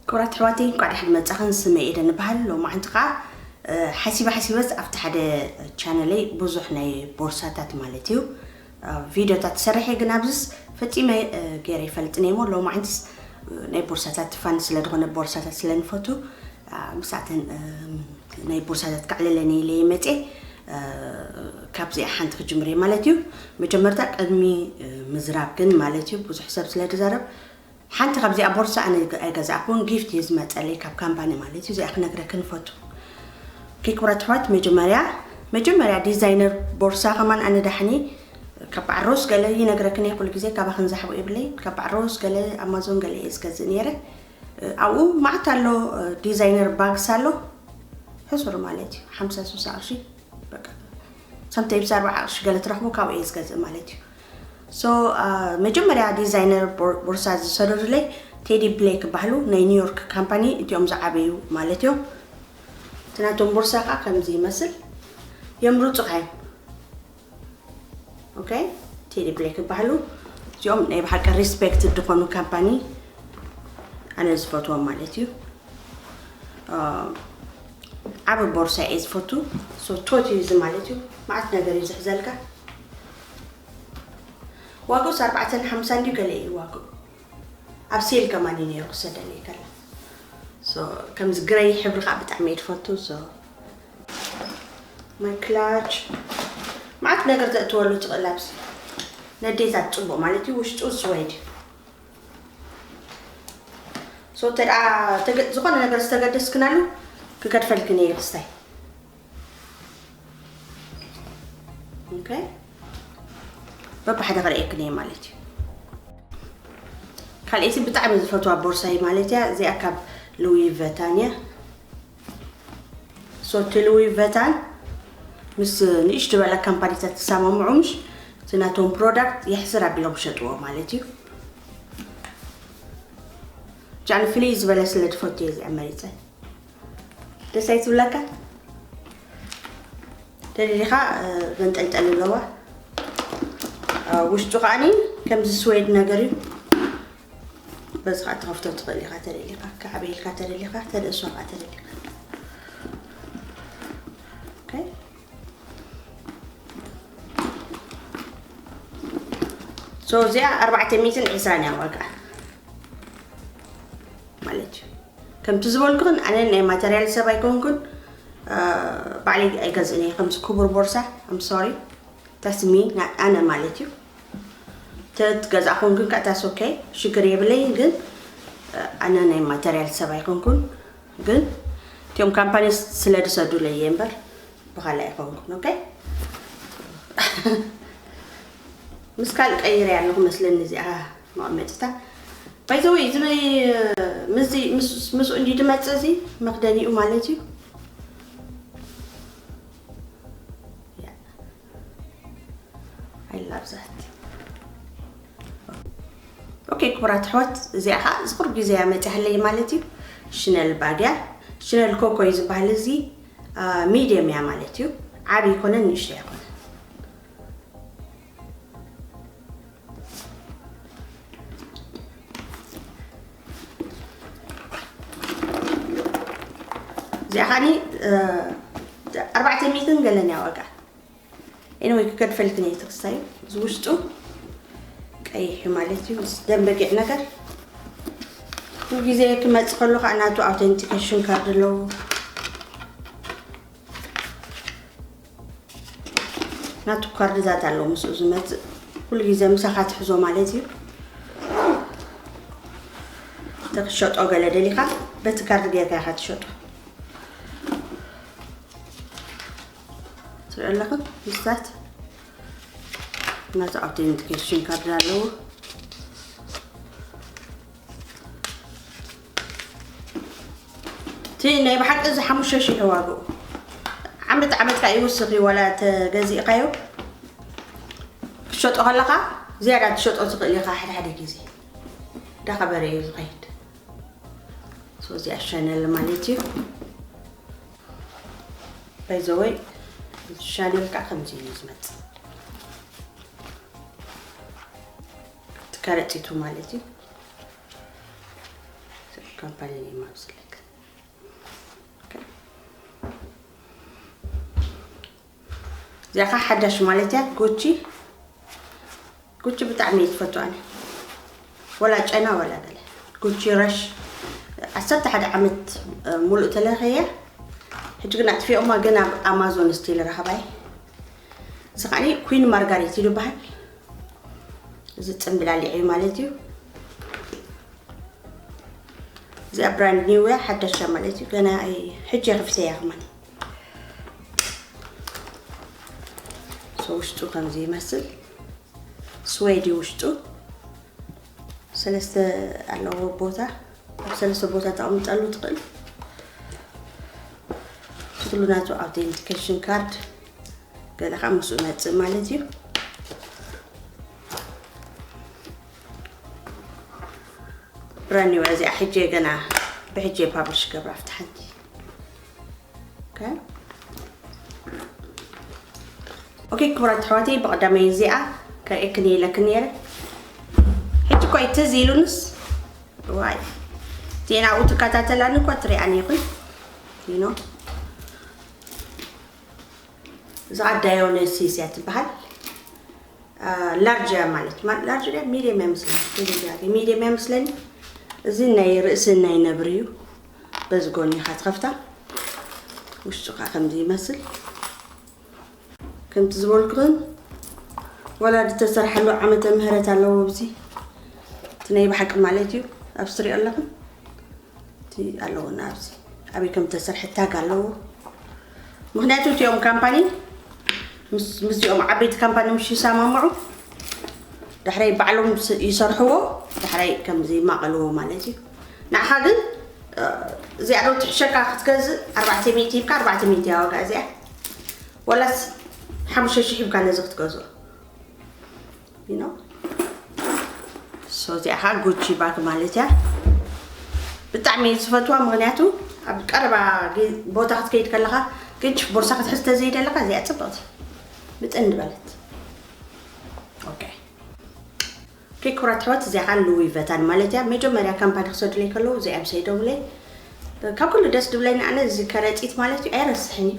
ክቡራት ኣሕዋተይ፣ እንኳዕ ደሓን መጻኽን። ስመይ ኤደን እበሃል። ሎማዓንቲ ኸዓ፣ እ፣ ሓሲበ ሓሲበስ ኣብቲ ሓደ ቻነለይ ብዙሕ ናይ ቦርሳታት ማለት እዩ፣ እ፣ ቪድዮታት ሰሪሐ፣ ግን ኣብዚስ ፈጺመ፣ እ፣ ገይረ ይፈልጥን እየ እሞ፣ ሎማዓንቲስ፣ እ፣ ናይ ቦርሳታት ፋን ስለ ዝኾነ፣ ቦርሳታት ስለ ንፈቱ፣ እ፣ ምስኣተን፣ እ፣ ናይ ቦርሳታት ከዕልለን ኢለ እየ መጽየ። እ፣ ካብዚኣ ሓንቲ ክጅምር እየ ማለት እዩ። መጀመርታ ቅድሚ፣ እ፣ ምዝራብ ግን ማለት እዩ፣ ብዙሕ ሰብ ስለ ዝዛረብ፣ ሓንቲ ካብዚኣ ቦርሳ ኣነ ኣይገዛእኩን፣ ጊፍት እዩ ዝመጸለይ ካብ ካምፓኒ ማለት እዩ። እዚኣ ክነግረክን እፈቱ። ኦኬ፣ ክቡራት ኣሕዋት፣ መጀመርያ፣ መጀመርያ ዲዛይነር ቦርሳ ከማን ኣነ ዳሕኒ ካብ በዓል ሮስ ገለ ይነግረክን እየ፣ ኩሉ ግዜ ካባኽን ዝሓቦ የብለይ። ካብ በዓል ሮስ ገለ፣ ኣማዞን ገለ እየ ዝገዝእ ነይረ። ኣብኡ መዓት ኣሎ፣ ዲዛይነር ባግስ ኣሎ፣ ሕሱር ማለት እዩ፣ ሓምሳ ስሳ ቅርሺ፣ በቃ፣ ሰምታይምስ ኣርባዓ ቅርሺ ገለ ትረኽቦ፣ ካብኡ እየ ዝገዝእ ማለት እዩ። ሶ፣ አ፣ መጀመርያ ዲዛይነር ቦር-፣ ቦርሳ ዝሰደዱለይ ቴዲ ብሌክ ይበሃሉ፣ ናይ ኒውዮርክ ካምፓኒ፣ እቲኦም ዝዓበዩ ማለት እዮም። እቲ ናቶም ቦርሳ ከዓ ከምዚ ይመስል፣ እዮም ርጹኻዮም። ኦኬ፣ ቴዲ ብሌክ ይበሃሉ። እዚኦም ናይ ብሓቂ ሪስፔክት ዝኾኑ ካምፓኒ፣ ኣነ ዝፈትዎም ማለት እዩ። አ፣ ዓቢ ቦርሳ እየ ዝፈቱ። ሶ፣ ቶት እዩ እዚ ማለት እዩ። መዓት ነገር እዩ ዝሕዘልካ። ዋግኡስ ኣርባዕተን ሓምሳን ድዩ ገለ እዩ ዋግኡ። ኣብ ሴል ከማን እዩ ነይሩ ክሰደለይ ከላ። ሶ፣ ከምዚ ግረይ ሕብሪ ከዓ ብጣዕሚ እየ ዝፈቱ። ሶ፣ ማይ ክላች፣ መዓት ነገር ተእትወሉ ትኽእል ኣብዚ። ነዴታት ጽቡቕ ማለት እዩ፣ ውሽጡ ስወይድ እዩ። ሶ፣ እንተ ደኣ ተገ-፣ ዝኾነ ነገር ዝተገደስክናሉ ክገድፈልክን እየ ክስታይ። ኦኬ። በብሓደ ክርእየክን እየ ማለት እዩ። ካልኣይቲ ብጣዕሚ ዝፈትዋ ቦርሳይ ማለት እያ፣ እዚኣ ካብ ሉዊ ቨታን እያ። ሶ፣ እቲ ሉዊ ቨታን ምስ ንእሽቶ ዝበላ ካምፓኒታት ዝሰማምዑ፣ ምሽ፣ እቲ ናቶም ፕሮዳክት የሕስር ኣቢሎም ክሸጥዎ ማለት እዩ። ጃን ፍልይ ዝበለ ስለ ዝፈቱ እየ እዚኣ መሪጸ። ደስ ኣይትብለካ? ተደሊኻ፣ እ፣ መንጠልጠሊ ኣለዋ። እ፣ ውሽጡ ከዓኒ ከምዚ ስዌድ ነገር እዩ። በዚ ከዓ ትኸፍቶ ትኽእል ኢኻ ተደሊኻ፣ ክዓበየልካ ተደሊኻ፣ ተንእሶ ከዓ ተደሊኻ። ኦኬ። ሶ እዚኣ ኣርባዕተ ሚእትን ዕስራን እያ ዋጋ ማለት እዩ። ከምቲ ዝበልኩኽን ኣነ ናይ ማተርያል ሰብ ኣይኮንኩን፣ እ፣ ባዕለይ ኣይገዝእን እየ ከምዚ ክቡር ቦርሳ። ኣም ሶሪ፣ ታስሚ ኣነ ማለት እዩ። ተትገዛእኹም ግን ከኣ ታስ ኦኬ፣ ሽግር የብለይን። ግን፣ እ፣ ኣነ ናይ ማተርያል ሰብ ኣይኮንኩን። ግን እቲኦም ካምፓኒ ስለ ዝሰዱለይ እየ እምበር ብኻልእ ኣይኮንኩን። ኦኬ፣ ምስ ካልእ ቀይረ ኣለኹ መስለኒ እዚኣ መቐመጢታ። ባይ ዘ ወይ፣ እዚ ምስዚ፣ ምስ-፣ ምስኡ እንዲ ድመጽእ እዚ መኽደኒኡ ማለት እዩ። ያ። I love that. ኦኬ፣ ክቡራት ኣሕዋት፣ እዚኣ ኸዓ ዝቕርብ ግዜ እያ መፂኣለይ ማለት እዩ። ሽነል ባግ እያ። ሽነል ኮኮ እዩ ዝበሃል። እዚ፣ አ፣ ሚድየም እያ ማለት እዩ። ዓብዪ ኣይኮነን፣ ንእሽተይ ኣይኮነን። እዚኣ ኸዓኒ፣ እ፣ ኣርባዕተ ሚእትን ገለን እያ ዋጋ። ኤኒወይ፣ ክገድፈልክን እየ ተክስታዩ። እዚ ውሽጡ ቀይሕ እዩ ማለት እዩ። ምስ ደም በጊዕ ነገር። ኩሉ ግዜ ክመጽእ ከሎ ከዓ ናቱ ኣውተንቲኬሽን ካርድ ኣለዎ። ናቱ ካርድታት ኣለዎ ምስኡ ዝመጽእ። ኩሉ ግዜ ምሳኻ ትሕዞ ማለት እዩ። እንተ ክትሸጦ ገለ ደሊኻ በቲ ካርድ ጌርካ ኢኻ ትሸጦ። ትሪኦ ኣለኹም ምስታት ናቱ ኣውተንቲኬሽን ካርድ ኣለዎ። እቲ ናይ ብሓቂ እዚ ሓሙሽተ ሽሕ ዋግኡ። ዓመት ዓመት ከዓ ይውስኽ እዩ፣ ዋላ ተገዚእካዮ ክትሸጦ ከለኻ ዝያዳ ትሸጦ ትኽእል ኢኻ። ሓደ ሓደ ግዜ እንዳኸበረ እዩ ዝኸይድ። ሶ እዚኣ ሻነል ማለት እዩ። ባይ ዘ ወይ ሻነል ከዓ ከምዚ እዩ ዝመፅእ። እቲ ከረጢቱ ማለት እዩ። ካምፓኒ ማብስለክ እዚኣ ኸዓ ሓዳሽ ማለት እያ። ጉቺ ጉቺ ብጣዕሚ እየ ዝፈቱ ኣነ። ወላ ጨና ወላ ገለ ጉቺ ረሽ ዓሰርተ ሓደ ዓመት ሙሉእ ተለኸየ። ሕጂ ግን ኣጥፊኦማ፣ ግን ኣብ ኣማዞን ስቲል ረኸባይ። እዚ ኸዓኒ ኩዊን ማርጋሪት እዩ ዝበሃል። እዚ ጽምብላሊዕ እዩ ማለት እዩ። እዚኣ ብራንድ ኒው እያ፣ ሓዳሻ ማለት እዩ። ገና ኣይ-፣ ሕጂ ከፊተያ ከማን። ሶ ውሽጡ ከምዚ ይመስል። ስዌድ እዩ ውሽጡ። ሰለስተ ኣለዎ ቦታ፣ ኣብ ሰለስተ ቦታ ተቐምጠሉ ትኽእል። ኩሉ ናቱ ኣውቴንቲኬሽን ካርድ ገለ ከዓ ምስኡ መፅእ ማለት እዩ። ብራንድ ኒው እዚኣ ሕጂ ገና ብሕጂ ፓብሊሽ ገብራ ኣብቲ ሓንቲ። ኦኬ። ኦኬ ክቡራት ኣሕዋተይ፣ ብቐዳመይ እዚኣ ከርእየክን ኢለክን ነይረ። ሕጂ እኮ እዩ ትዝ ኢሉንስ ዋይ እቲኤን ኣብኡ ትከታተላኒ እኮ ትሪኣኒ ይኹን ዩኖ እዛ ዳዮነሲስ እያ ትበሃል። ላርጅ እያ ማለት ማ- ላርጅ እያ ሚዲየም እያ መስለኒ። እዚ እዚኣ ሚዲየም እያ መስለኒ። እዚ ናይ ርእሲ ናይ ነብሪ እዩ። በዚ ጎኒ ኢኻ ትኸፍታ። ውሽጡ ከዓ ከምዚ ይመስል። ከምቲ ዝበልኩኽን ወላ ዝተሰርሐሉ ዓመተ ምህረት ኣለዎ። ኣብዚ እቲ ናይ ብሓቂ ማለት እዩ። ኣብዚ ትሪኦ ኣለኽን እቲ ኣለዎ እና ኣብዚ ኣበይ ከም ዝተሰርሐ ታግ ኣለዎ። ምክንያቱ እቲኦም ካምፓኒ ምስ ምስዚኦም ዓበይቲ ካምፓኒ ምሽ ይሰማምዑ ዳሕራይ ባዕሎም ስ- ይሰርሕዎ ዳሕራይ ከምዚ ይማቐልዎ ማለት እዩ። ንዓኻ ግን እ፣ እዚኣ ዶ ትሕሸካ ክትገዝእ ኣርባዕተ ሚእቲ ሂብካ ኣርባዕተ ሚእቲ እያ ዋጋ እዚኣ። ወላስ ሓሙሽተ ሽሕ ሂብካ ነዚ ክትገዝኦ you know so እዚኣ ከዓ ጉቺ ባግ ማለት እያ። ብጣዕሚ እየ ዝፈትዋ ምክንያቱ ኣብ ቀረባ ግ- ቦታ ክትከይድ ከለካ ግጭ ቦርሳ ክትሕዝ ተዘይደለካ እዚኣ ፅብቕቲ ምጥን ዝበለት። ኦኬ ኦኬ ክቡራት ኣሕዋት እዚኣ ከዓ ሉዊ ቨታን ማለት እያ። መጀመርያ ካምፓኒ ክሰዱለይ ከለዉ እዚኣ ምሰይ ደውለይ ካብ ኩሉ ደስ ድብለኒ ኣነ እዚ ከረፂት ማለት እዩ ኣይረስሕን እዩ።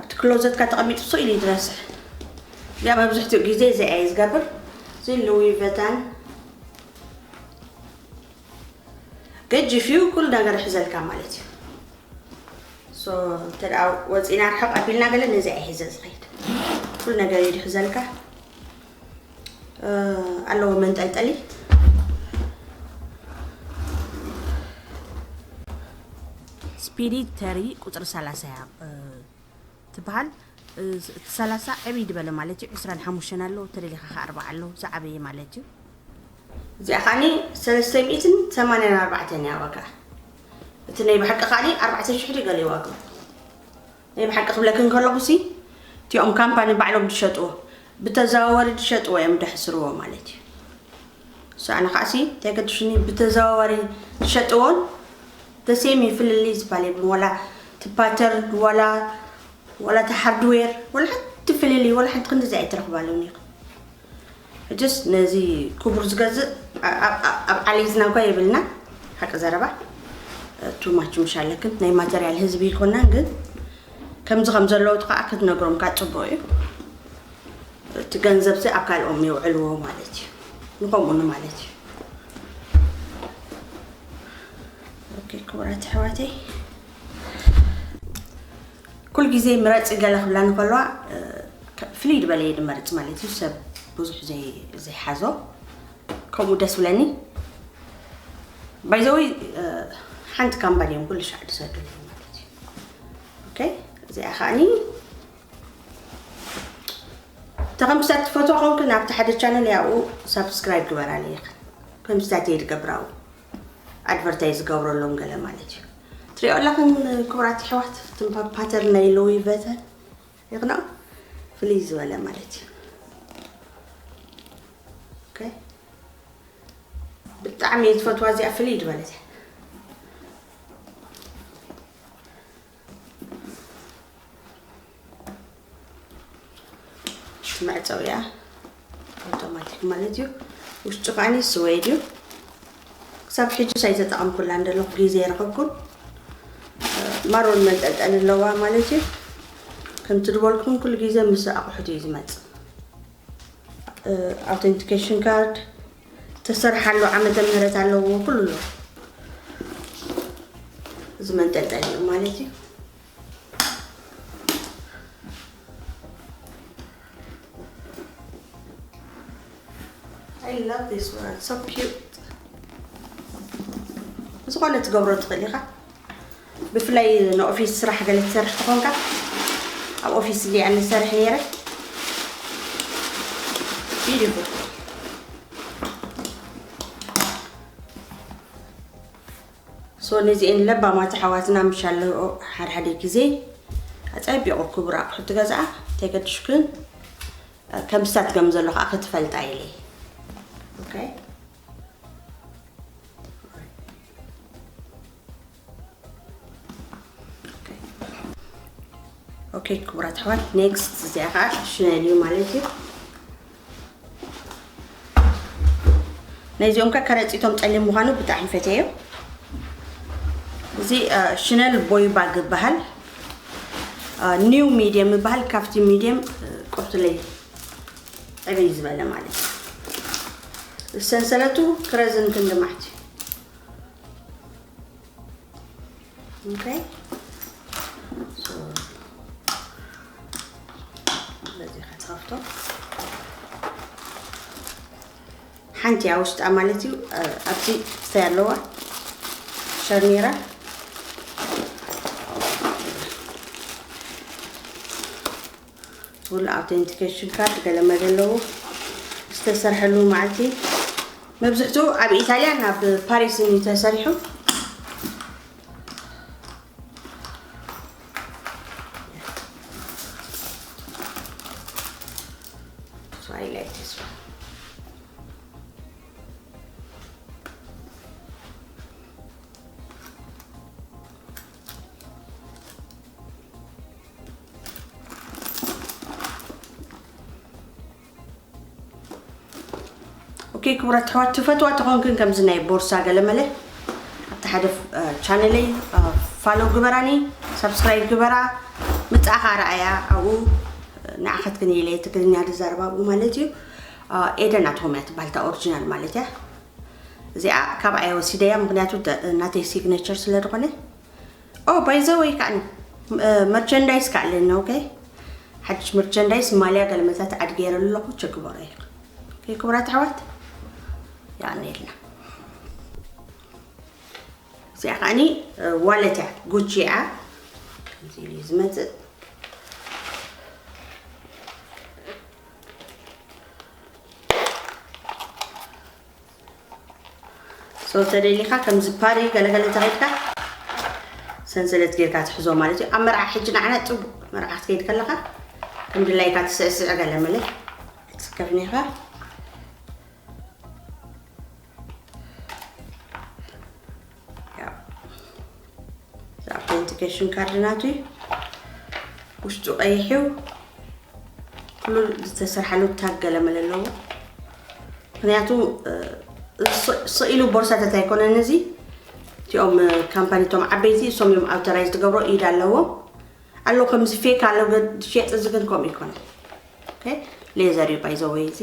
ኣብቲ ክሎዘትካ ተቐሚጡ ስቕ ኢሉ እዩ ዝረስሕ። እዚኣ መብዝሕትኡ ግዜ እዚኣ እየ ዝገብር። እዚ ሉዊ ቨታን ገጅፍ እዩ ኩሉ ነገር ይሕዘልካ ማለት እዩ። ሶ እንተ ደኣ ወፂና ርሕቕ ኣቢልና ገለ ነዚ ኣይሕዘ ዝኸይድ ኩሉ ነገር እዩ ዝሕዘልካ። ኣለዎ መንጠልጠሊ። ስፒሪት ተሪ ቁፅሪ ሰላሳ እያ ትበሃል። እቲ ሰላሳ ዕብይ ዝበለ ማለት እዩ። ዕስራን ሓሙሽተን ኣለዎ ተደሊኻ ከዓ ኣርባዓ ኣለዎ ዝዓበየ ማለት እዩ። እዚኣ ከዓኒ ሰለስተ ሚእትን ሰማንያን ኣርባዕተን እያ ዋጋ። እቲ ናይ ብሓቂ ከዓኒ ኣርባዕተ ሽሕ ድዩ ገለ ዋጋ። ናይ ብሓቂ ክብለክን ከለኹ ሲ እቲኦም ካምፓኒ ባዕሎም ዝሸጥዎ ብተዘዋወሪ ዝሸጥዎ እዮም ደሕስርዎ ማለት እዩ። እሱ ኣነ ከዓ ሲ እንታይ ገድሽኒ ብተዘዋዋሪ ዝሸጥዎን ተሴም ይፍልልይ ዝበሃል የብሉን። ዋላ እቲ ፓተርን ዋላ ዋላ እቲ ሃርድዌር ዋላ ሓንቲ ፍልልይ ዋላ ሓንቲ ክንድዚ ኣይትረኽባሉን ኢኹ። ሕጅስ ነዚ ክቡር ዝገዝእ ኣብ ዓሌትና እኳ የብልና። ሓቂ ዘረባ ቱማች ምሽ ኣለክን ናይ ማተርያል ህዝቢ ይኮናን ግን ከምዚ ከም ዘለዉ ከዓ ክትነግሮም ከዓ ፅቡቅ እዩ። እቲ ገንዘብ ሲ ኣብ ካልኦም የውዕልዎ ማለት እዩ። ንከምኡ ንማለት እዩ። ኦኬ ክቡራት ኣሕዋተይ ኩል ግዜ ምረፂ ገለ ክብላ ንከለዋ ፍልይ ዝበለ እየ ድመርፅ ማለት እዩ። ሰብ ብዙሕ ዘይሓዞ ከምኡ ደስ ብለኒ። ባይዘወይ ሓንቲ ካምፓኒ እዮም ኩሉ ሻዕ ዝሰዱለይ ማለት እዩ። ኦኬ እዚኣ ከዓኒ ተኸምስታት ትፈትዋ ኮንክ ናብቲ ሓደ ቻነል ያኡ ሳብስክራይብ ግበራለ ይኽን ከምስታት እየ ዝገብራው ኣድቨርታይዝ ዝገብረሎም ገለ ማለት እዩ። ትሪኦ ኣለኽን ክቡራት ኣሕዋት ትንባ ፓተር ናይ ሎዊ ቨተን ይቕንኦ ፍልይ ዝበለ ማለት እዩ። ኦኬ ብጣዕሚ እየ ዝፈትዋ እዚኣ ፍልይ ዝበለት እያ። መዕፀዊያ ኣውቶማቲክ ማለት እዩ። ውሽጡ ከዓኒ ስወይድ እዩ። ክሳብ ሕጂ ኣይተጠቐምኩላን ዘለኹ፣ ግዜ ኣይረኸብኩን። ማሮን መንጠልጠሊ ኣለዋ ማለት እዩ። ከምቲ ዝበልኩም ኩሉ ግዜ ምስ ኣቑሑት እዩ ዝመጽእ። ኣውተንቲኬሽን ካርድ፣ ተሰርሓሉ ዓመተ ምህረት ኣለዎ፣ ኩሉ ኣለዎ። እዚ መንጠልጠሊ እዩ ማለት እዩ። I love this one, so cute። ዝኾነ ትገብሮ ትኽእል ኢኻ። ብፍላይ ንኦፊስ ስራሕ ገለ ትሰርሕ ትኾንካ፣ ኣብ ኦፊስ እዚኣ ንሰርሕ ነይረ። Beautiful። So ነዚኤን ለባማት ኣሕዋትና ምሻለኦ ሓደ ሓደ ግዜ ኣጸቢቑ ክቡር ኣቑሑት ትገዝኣ፣ ተገድሽክን ከም ስታት ከም ዘሎ ከዓ ክትፈልጣ ኢለ። Okay። Okay፣ ክቡራት ኣሕዋት፣ ኔክስት እዚኣ ከዓ ሽነል እዩ ማለት እዩ። ናይዚኦም ከ ከረፂቶም ፀሊም ምዃኑ ብጣዕሚ ፈትየዮ። እዚ ሽነል ቦይ ባግ ይበሃል። ኒው ሚድየም ይበሃል። ካብቲ ሚድየም ቁርትለይ ዕብይ ዝበለ ማለት እዩ። ሰንሰለቱ ክረዝን ክንዲ ማሕት እዩ። Okay። So በዚህ ከትኸፍቶ ሓንቲ እያ ውሽጣ ማለት እዩ። ኣብዚ ክስታይ ኣለዋ ሸርኒራ። Full authentication card ገለ መለ ኣለዎ። ዝተሰርሐሉ መዓልቲ መብዝሕቱ ኣብ ኢጣልያን ኣብ ፓሪስን እዩ ተሰሪሑ። So I like this one። Okay ክቡራት ኣሕዋት፣ ትፈትዋ ተኾንክን ከምዚ ናይ ቦርሳ ገለመለ ኣብቲ ሓደ ቻነለይ ፋሎ ግበራኒ፣ ሳብስክራይብ ግበራ፣ ምጻኻ ረኣያ ኣብኡ ንዓኸትክን ኢለ ትግርኛ ዝዛረብ ኣብኡ ማለት እዩ። ኤደን ኣትሆም እያ ትበሃል፣ እታ ኦሪጂናል ማለት እያ። እዚኣ ካብ ኣየ ወሲደያ፣ ምክንያቱ ናተይ ሲግነቸር ስለ ዝኾነ። ኦ ባይ ዘ ወይ ከዓኒ መርቸንዳይስ ከዓለና። Okay፣ ሓድሽ መርቸንዳይስ ማልያ ገለመታት ዓድ ገይረሉ ኣለኹ፣ ቸክ በረ። Okay ክቡራት ኣሕዋት፣ ያኔልና እዚኣ ከዓኒ ዋለት እያ፣ ጉቺ እያ። ከምዚ ኢሉ እዩ ዝመፅእ። So ተደሊኻ ከምዚ ፓሪ ገለገለ ተኸድካ ሰንሰለት ጌርካ ትሕዞ ማለት እዩ። ኣብ መርዓ ሕጂ ንዓና ፅቡቅ፣ መርዓ ክትከይድ ከለኻ ከም ድላይካ ትስዕስዕ ገለ መለ ትስከፍኒ ኢኻ። ያው፣ እዚ ኣውተንቲኬሽን ካርድ ናቱ እዩ። ውሽጡ ቀይሕ እዩ። ኩሉ ዝተሰርሓሉ ታግ ገለመለ ኣለዎ። ምክንያቱ ስኢሉ ቦርሳታት ኣይኮነን እዚ። እቲኦም ካምፓኒቶም ዓበይቲ እሶም እዮም ኣውተራይዝ ትገብሮ ኢድ ኣለዎ ኣሎ። ከምዚ ፌክ ኣሎ ዝሸጥ፣ እዚ ግን ከምኡ ይኮነ። ሌዘር እዩ ባይዘወይ እዚ።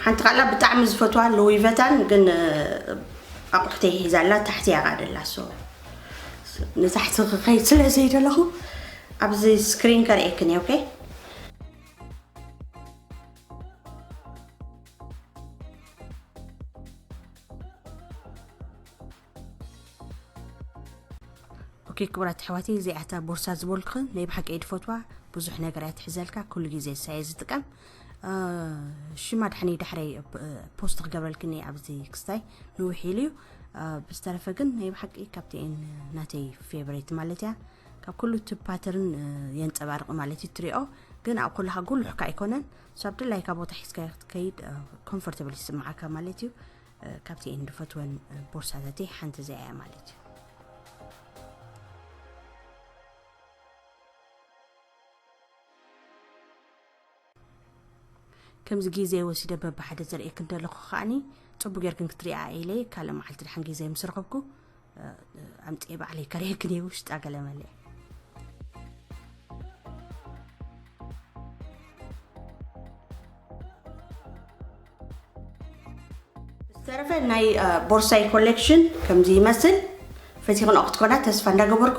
ሓንቲ ካላ ብጣዕሚ ዝፈትዋ ሉዊ ቨታን ግን ኣቑሕተይ ሒዛላ ታሕቲ ያቓ ደላ። ሶ ንታሕቲ ክኸይድ ስለ ዘይደለኹ ኣብዚ ስክሪን ከርእየክን እየ። ኦኬ። ኦኬ ክቡራት ኣሕዋተይ፣ እዚኣታ ቦርሳ ዝበልኩኽን ናይ ብሓቂ እየ ዝፈትዋ። ብዙሕ ነገር እያ ትሕዘልካ፣ ኩሉ ግዜ እሳየ ዝጥቀም። ሽማ ድሓኒ ዳሕረይ ፖስት ክገብረልክኒ ኣብዚ ክስታይ ንውሕ ኢሉ እዩ። ብዝተረፈ ግን ናይ ብሓቂ ካብቲኤን ናተይ ፌቨሬት ማለት እያ። ካብ ኩሉ እቲ ፓተርን የንፀባርቕ ማለት እዩ ትሪኦ፣ ግን ኣብ ኩልኻ ጉሉሕካ ኣይኮነን። ሳብ ድላይካ ቦታ ሒዝካ ክትከይድ ኮምፎርተብል ይስምዓካ ማለት እዩ። ካብቲ እየን ዝፈትወን ቦርሳታተይ ሓንቲ እዚኣ እያ ማለት እዩ። ከምዚ ግዜ ወሲደ በብሓደ ዘርእየክን ዘለኹ ከዓኒ ጽቡቅ ጌርክን ክትሪኣ ኢለ ካልእ መዓልቲ ድሓን ግዜ ምስ ረኸብኩ ኣምጽኤ ባዕለይ ከርእየክን እየ ውሽጣ ገለ መለ። ዝተረፈ ናይ ቦርሳይ ኮሌክሽን ከምዚ ይመስል። ፈቲኽንኦ ክትኮና ተስፋ እንዳገበርኩ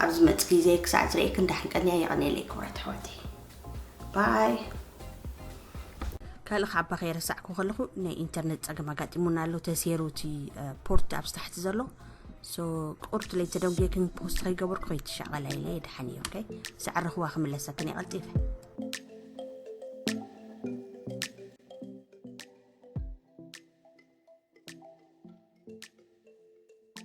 ኣብ ዝመጽእ ግዜ ክሳዕ ዝርእየክን ዳሕን ቀንያ። የቐንየለይ ክቡራት ኣሕዋተይ። ባይ። ካልእ ካብ ኣባ ከይረሳዕኩ ከለኹ ናይ ኢንተርነት ጸገም ኣጋጢሙና ኣሎ። ተሰይሩ እቲ ፖርት ኣብ ታሕቲ ዘሎ። ሶ ቁርት ለይ ተደንጉየክን ፖስት ከይገበርኩ ከይትሻቐላ ኢለ። ደሓን እዩ። ኦኬ፣ ሰዓት ረኽዋ ክምለሰክን እየ ቀልጢፈ።